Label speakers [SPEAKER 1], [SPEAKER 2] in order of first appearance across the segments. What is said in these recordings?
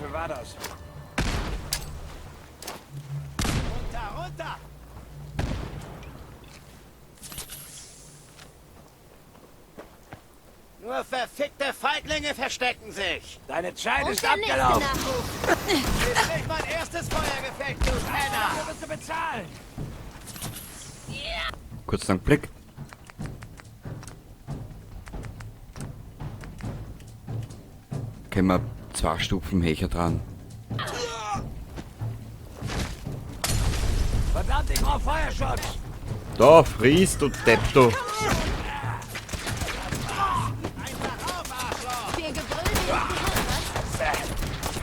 [SPEAKER 1] Teufel war das?
[SPEAKER 2] Runter, runter! Nur verfickte Feiglinge verstecken sich!
[SPEAKER 1] Deine Zeit
[SPEAKER 3] Und
[SPEAKER 1] ist
[SPEAKER 3] der nächste
[SPEAKER 1] abgelaufen.
[SPEAKER 3] Nachruf.
[SPEAKER 2] Ist nicht mein erstes Feuergefecht, du Penner!
[SPEAKER 1] Dafür wirst du bezahlen.
[SPEAKER 4] Kurz lang Blick. Können wir 2 Stufen höher dran.
[SPEAKER 1] Verdammt, ich brauch Feuerschutz!
[SPEAKER 4] Da, fries, du Depp, du!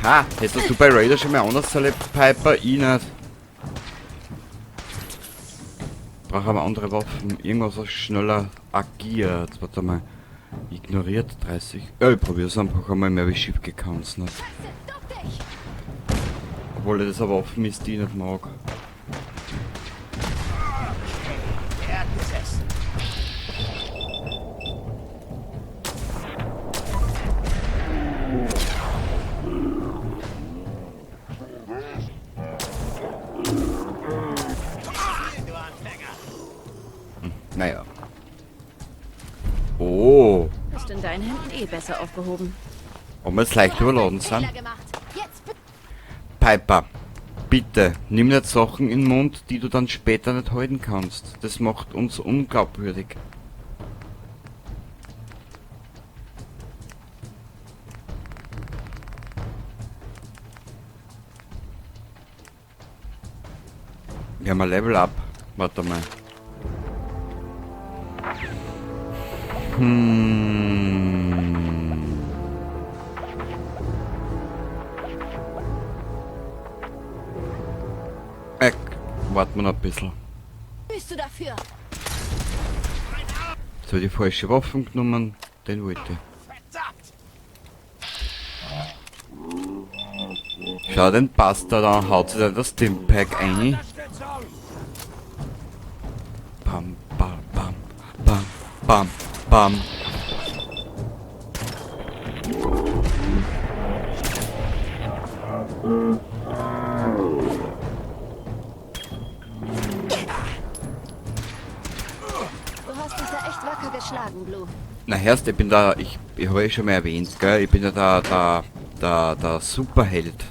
[SPEAKER 4] Ha, hättest du bei Raider schon mal anders erlebt, Piper? Ich nicht. Brauche aber andere Waffen. Irgendwas, was schneller agiert. Warte mal. Ignoriert 30. Ja, ich probier's einfach einmal mehr, wie schief gegangen ist. Obwohl das eine Waffe ist, die ich nicht mag. Naja. Oh.
[SPEAKER 5] Ist in deinen Händen eh besser aufgehoben.
[SPEAKER 4] Ob wir jetzt leicht überladen sind? Piper, bitte, nimm nicht Sachen in den Mund, die du dann später nicht halten kannst. Das macht uns unglaubwürdig. Wir haben ein Level up. Warte mal. Warten wir noch ein bisschen.
[SPEAKER 3] Bist du dafür?
[SPEAKER 4] Jetzt habe ich die falsche Waffen genommen. Den wollte ich. Schau, den Bastard an, haut sich da das Stimpack ein. Bam, bam, bam, bam, bam, bam.
[SPEAKER 3] Du hast dich da echt wacker geschlagen, Blue.
[SPEAKER 4] Na Herrst, ich bin da, ich habe eh schon mal erwähnt, gell? Ich bin ja der Superheld.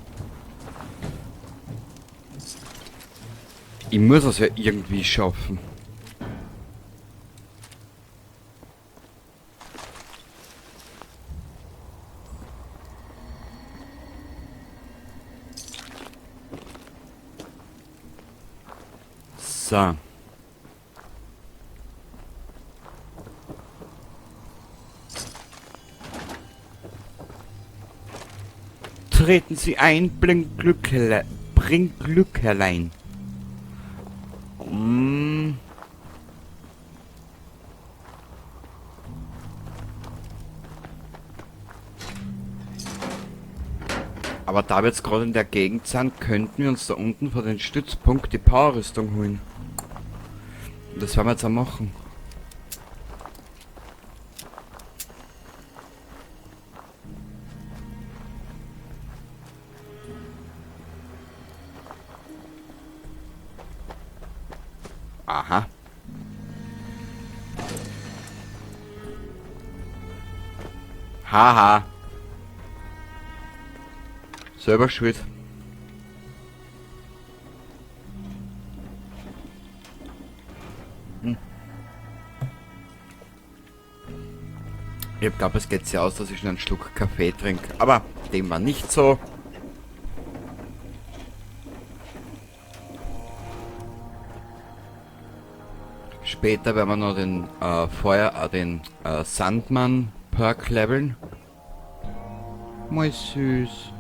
[SPEAKER 4] Ich muss das ja irgendwie schaffen. So. Treten Sie ein, bring Glück, bring Glück herein. Aber da wir jetzt gerade in der Gegend sind, könnten wir uns da unten vor den Stützpunkt die Powerrüstung holen. Und das werden wir jetzt auch machen. Aha. Haha. Selber schuld. Ich glaub, es geht sehr aus, dass ich schon einen Schluck Kaffee trinke. Aber dem war nicht so. Später werden wir noch den Sandmann Perk leveln. Mal süß.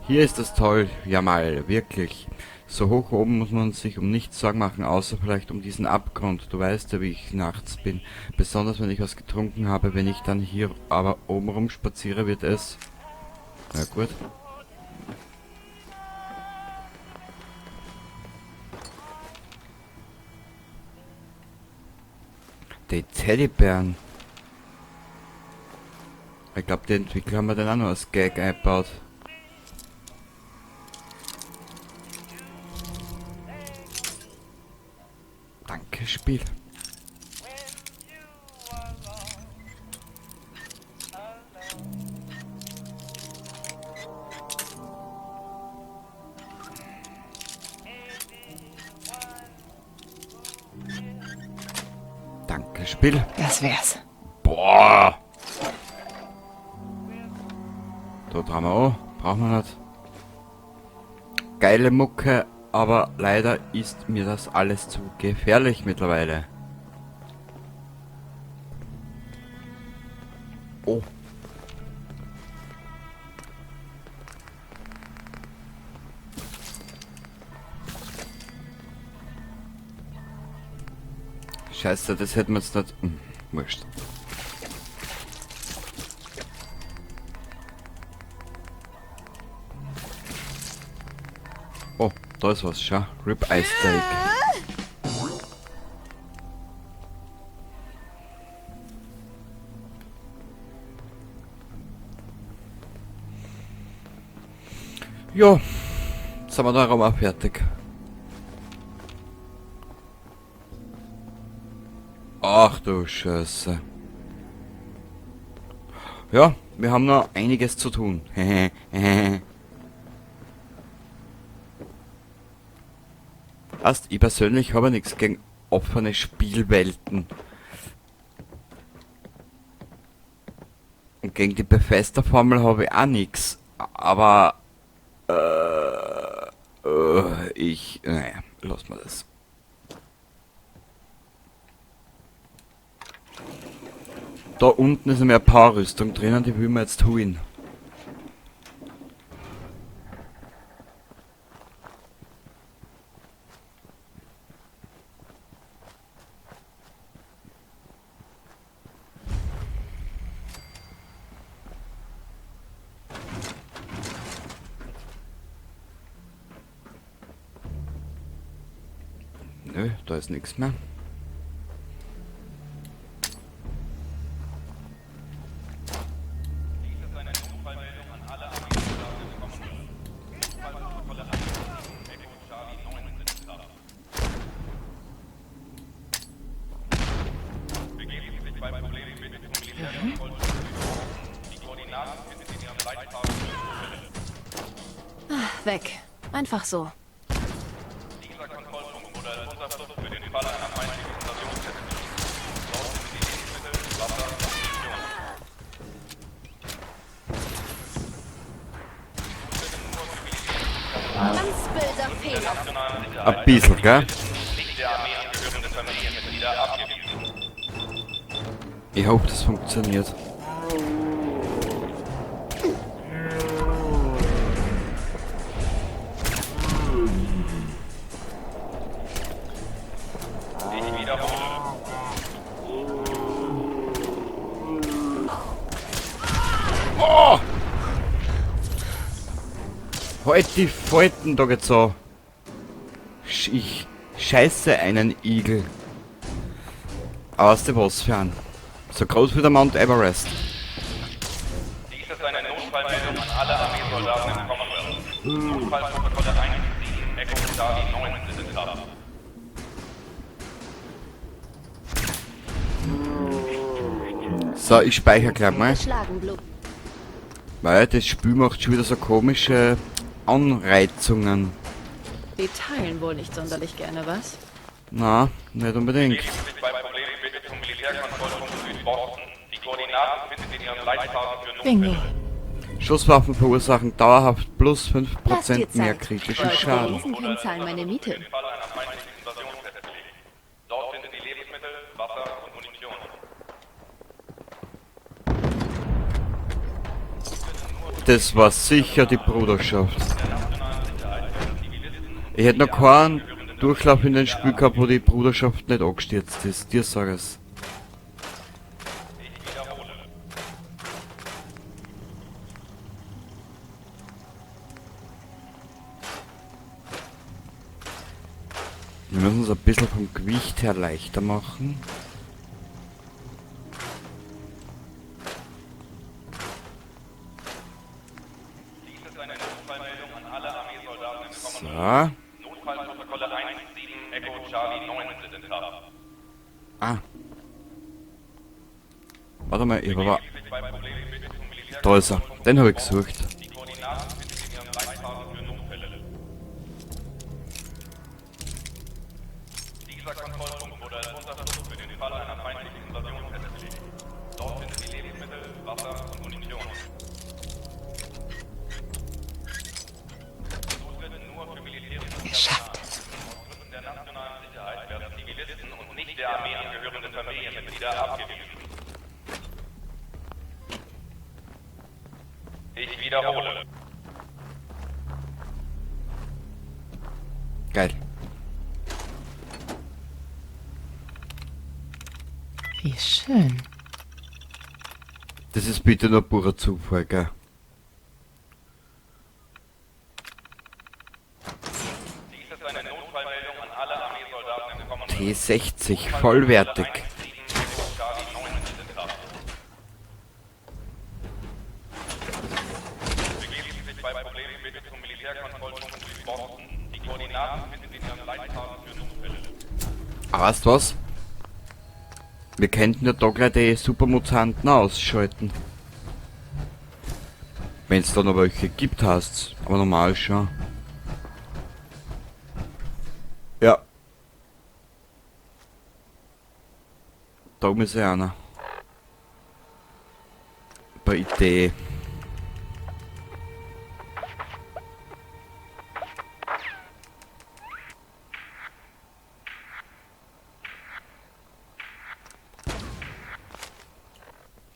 [SPEAKER 4] Hier ist das toll. Ja mal, wirklich. So hoch oben muss man sich um nichts Sorgen machen, außer vielleicht um diesen Abgrund. Du weißt ja, wie ich nachts bin. Besonders wenn ich was getrunken habe, wenn ich dann hier aber oben rumspaziere, wird es... Na gut. Die Teddybären. Ich glaube, die Entwickler haben wir dann auch noch als Gag eingebaut. Danke, Spiel. Danke, Spiel.
[SPEAKER 5] Das wär's.
[SPEAKER 4] Boah! Da dran wir auch. Brauchen wir nicht. Geile Mucke, aber leider ist mir das alles zu gefährlich mittlerweile. Oh. Scheiße, das hätten wir jetzt nicht... wurscht. Oh, da ist was, schau. Ribeye Steak. Jo, jetzt sind wir da auch fertig. Ach du Scheiße. Ja, wir haben noch einiges zu tun. Erst, ich persönlich habe nichts gegen offene Spielwelten. Und gegen die Bethesda-Formel habe ich auch nichts. Aber naja, lass mal das. Da unten ist eine Power-Rüstung drinnen, die will man jetzt holen. Nö, da ist nichts mehr.
[SPEAKER 5] Weg. Einfach so.
[SPEAKER 3] Ganz böser Fehler.
[SPEAKER 4] Ein bisschen, gell? Ich hoffe, das funktioniert. Oh! Halt die Falten, da geht's so. Ich scheiße einen Igel. Aus dem was für einen. So groß wie der Mount Everest.
[SPEAKER 6] Dies ist eine Notfallmeldung an alle Armeesoldaten im Commonwealth. Notfallprotokolle 1, 7, Echo Charlie 9 sind in Kraft.
[SPEAKER 4] So, ich speichere gleich mal.
[SPEAKER 3] Geschlagen, Blue.
[SPEAKER 4] Weil das Spiel macht schon wieder so komische Anreizungen.
[SPEAKER 5] Die teilen wohl nicht sonderlich gerne, was?
[SPEAKER 4] Na, nicht unbedingt.
[SPEAKER 6] Lediglich bei Problemen bitte zum Militärkontrollpunkt Südboston. Die Koordinaten finden Sie in Ihren Leitfaden für
[SPEAKER 5] Bingo.
[SPEAKER 6] Notfälle.
[SPEAKER 4] Schusswaffen verursachen dauerhaft plus
[SPEAKER 3] Lass dir
[SPEAKER 4] 5% mehr
[SPEAKER 3] Zeit.
[SPEAKER 4] kritischen
[SPEAKER 5] Leute,
[SPEAKER 4] Schaden.
[SPEAKER 5] die Riesenkind zahlen meine Miete.
[SPEAKER 6] Im Fall einer feindlichen Invasion festgelegt. Dort finden Sie Lebensmittel, Wasser und Munition.
[SPEAKER 4] Das war sicher die Bruderschaft. Ich hätte noch keinen Durchlauf in den Spiel gehabt, wo die Bruderschaft nicht angestürzt ist. Dir sag ich's. Wir müssen es ein bisschen vom Gewicht her leichter machen. Ja.
[SPEAKER 6] Notfallprotokolle 1-7 Echo Charlie 9 sind in Kraft.
[SPEAKER 4] Ah. Warte mal, ich war.
[SPEAKER 6] Begeben Sie sich bei Problemen bitte zum Militär.
[SPEAKER 4] Da ist er. Den habe ich gesucht.
[SPEAKER 6] Die Koordinaten finden Sie in Ihren Leitfaden für Notfälle. Dieser Kontrollpunkt wurde als Unterflucht für den Fall einer feindlichen Invasion festgelegt. Dort finden Sie Lebensmittel, Wasser und Munition. Zutritt nur für militärisches
[SPEAKER 7] Geschafft.
[SPEAKER 6] Aus Gründen der nationalen Sicherheit werden Zivilisten und nicht der Armee angehörende Familienmitglieder abgewiesen. Ich wiederhole.
[SPEAKER 4] Geil.
[SPEAKER 7] Wie schön.
[SPEAKER 4] Das ist bitte nur purer Zufall, gell?
[SPEAKER 6] Dies ist eine Notfallmeldung an alle Armeesoldaten im Commonwealth.
[SPEAKER 4] T60, vollwertig.
[SPEAKER 6] 17 Echo Charlie 9 sind in Kraft. Begeben Sie sich bei Problemen bitte zum Militärkontrollpunkt in Boston. Die Koordinaten finden Sie in Ihren Leitfaden für Notfälle.
[SPEAKER 4] Aber weißt du was? Wir könnten ja da gleich die Supermutanten ausschalten. Wenn es da noch welche gibt, heißt's. Aber normal schon. Ja. Da oben ist ja einer. Bei Idee.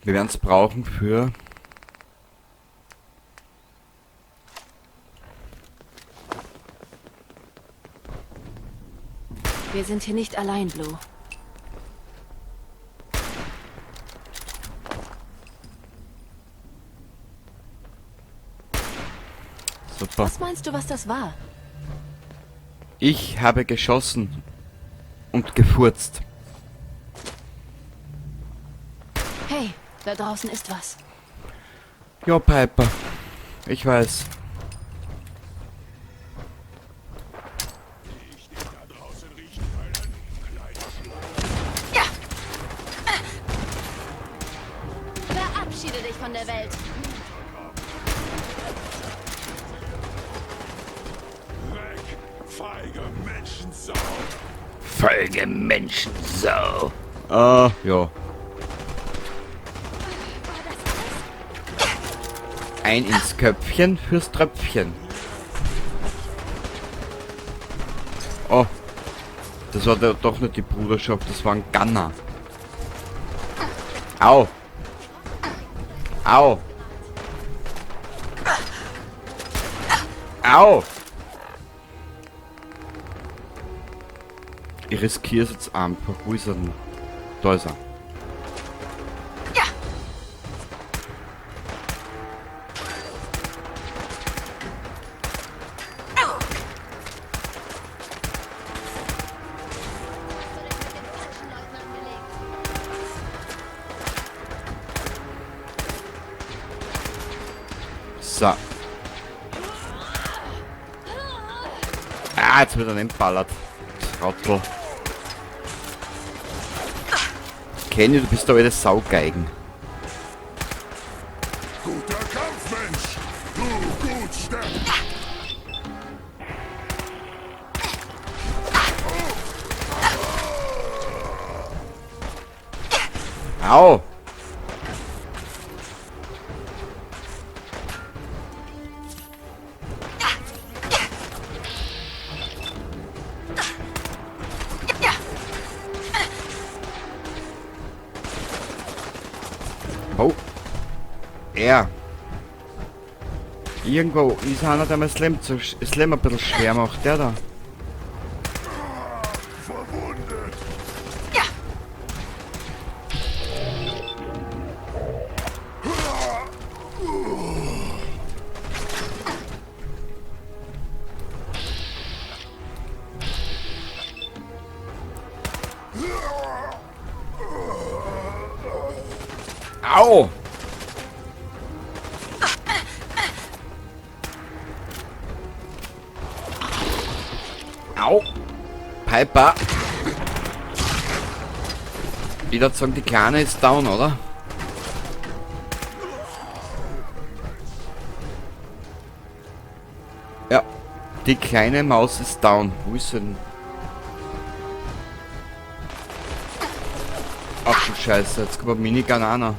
[SPEAKER 4] Wir werden es brauchen für...
[SPEAKER 5] Wir sind hier nicht allein, Blue.
[SPEAKER 4] Super.
[SPEAKER 5] Was meinst du, was das war?
[SPEAKER 4] Ich habe geschossen. Und gefurzt.
[SPEAKER 5] Hey, da draußen ist was.
[SPEAKER 4] Ja, Piper. Ich weiß.
[SPEAKER 3] Verabschiede dich von der Welt.
[SPEAKER 8] Weg, feige Menschensau!
[SPEAKER 4] Folge Menschensau. Ja. Ein ins Köpfchen fürs Tröpfchen. Oh. Das war doch nicht die Bruderschaft, das war ein Gunner. Au. Au. Au. Ich riskiere es jetzt einfach. Wo ist er denn? Da ist er.
[SPEAKER 3] Hast du dich mit den falschen Leuten angelegt?
[SPEAKER 4] So. Ah, jetzt wird er nicht ballert. Trottel. Kenny, du bist doch wieder Saugeigen.
[SPEAKER 8] Guter Kampf, Mensch! Du gut sterben!
[SPEAKER 4] Au! Oh. Er. Irgendwo ist einer, der mir das Leben, zu, das Leben ein bisschen schwer macht. Der da.
[SPEAKER 8] Verwundet!
[SPEAKER 4] Au! Au! Piper! Ich würde sagen, die Kleine ist down, oder? Ja, die kleine Maus ist down. Wo ist sie denn? Ach du Scheiße, jetzt kommt ein Minigun auch noch.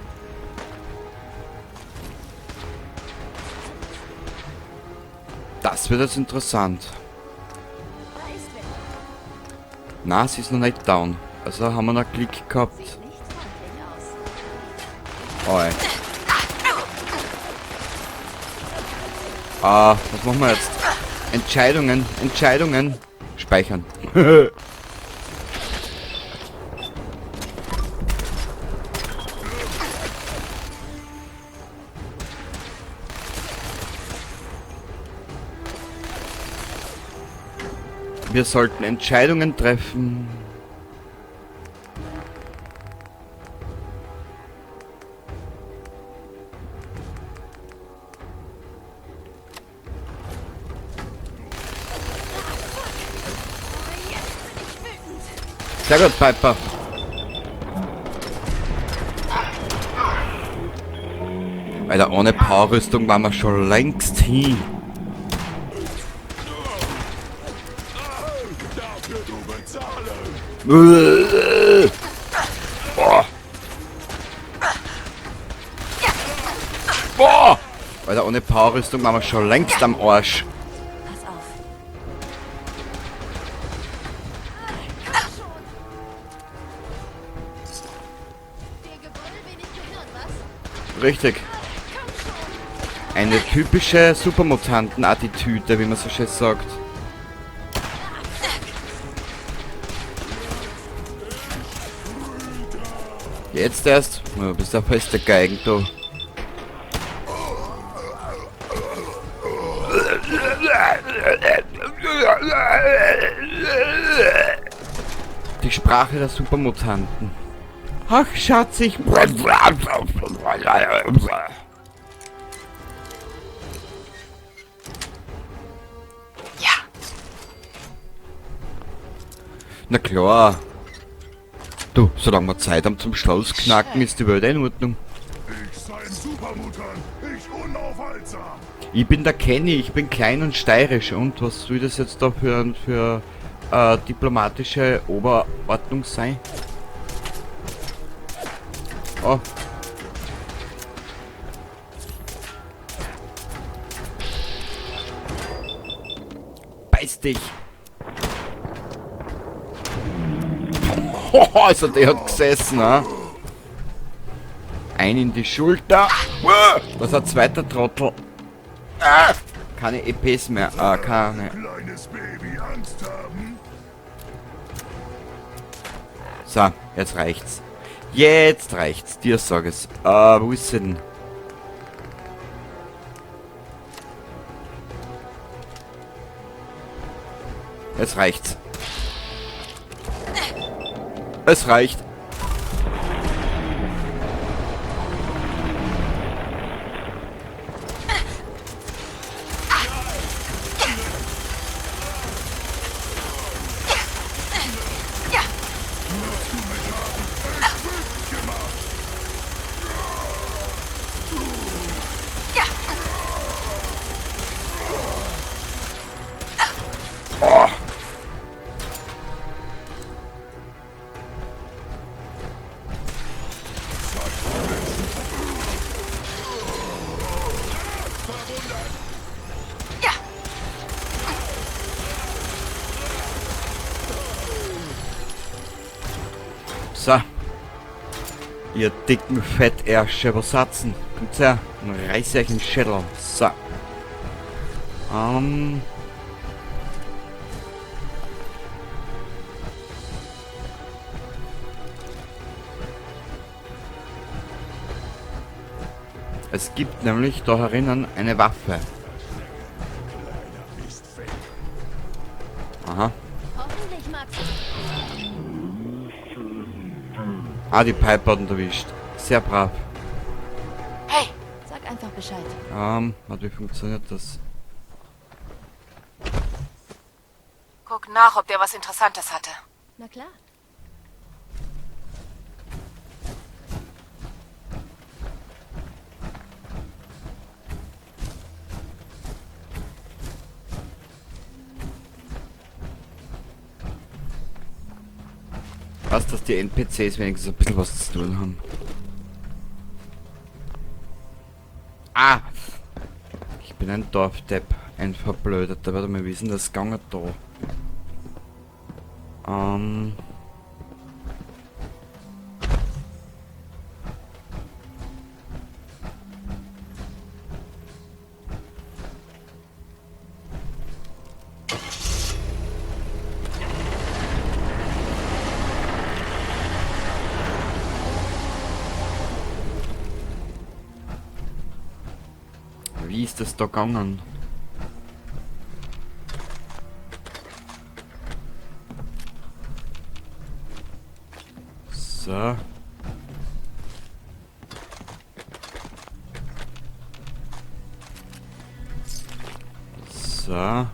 [SPEAKER 4] Das wird jetzt interessant. Na, sie ist noch nicht down. Also haben wir noch Klick gehabt. Oi. Ah, was machen wir jetzt? Entscheidungen, Entscheidungen. Speichern. Wir sollten Entscheidungen treffen. Sehr gut, Piper. Alter, ohne Powerrüstung waren wir schon längst hin. Boah. Boah. Alter, ohne Powerrüstung waren wir schon längst am Arsch.
[SPEAKER 5] Pass auf.
[SPEAKER 3] Viel Gebrüll, wenig Gehirn, was?
[SPEAKER 4] Richtig. Eine typische Supermutanten-Attitüde, wie man so schön sagt. Jetzt erst? Du bist ja fester Geigen, du. Die Sprache der Supermutanten. Ach, Schatz, ich...
[SPEAKER 7] Ja.
[SPEAKER 4] Na klar. Du, solange wir Zeit haben zum Schloss knacken, ist die Welt in Ordnung.
[SPEAKER 8] Ich sei ein Supermutant, ich unaufhaltsam.
[SPEAKER 4] Ich bin der Kenny, ich bin klein und steirisch. Und was soll das jetzt da für diplomatische Oberordnung sein? Oh. Beiß dich! Also der hat gesessen, ne? Ein in die Schulter. Was ein zweiter Trottel. Ah, keine EPs mehr. Ah, keine.
[SPEAKER 8] Kleines Baby Angst haben.
[SPEAKER 4] So, jetzt reicht's. Jetzt reicht's. Dir sag es. Ah, wo ist sie denn? Jetzt reicht's. Es reicht. So. Ihr dicken Fettärsche, was hat's denn? Kommt her, dann reiß ich euch den Schädel. So. Es gibt nämlich da herinnen eine Waffe. Aha.
[SPEAKER 3] Hoffentlich magst du.
[SPEAKER 4] Ah, die Piper hat ihn erwischt. Sehr brav.
[SPEAKER 5] Hey, sag einfach Bescheid.
[SPEAKER 4] Warte, wie funktioniert das?
[SPEAKER 7] Guck nach, ob der was Interessantes hatte.
[SPEAKER 3] Na klar.
[SPEAKER 4] Was, dass die NPCs wenigstens ein bisschen was zu tun haben. Ah! Ich bin ein Dorfdepp, ein Verblödeter. Warte mal, wie ist denn das gegangen da? Wie ist das da gegangen? So. So.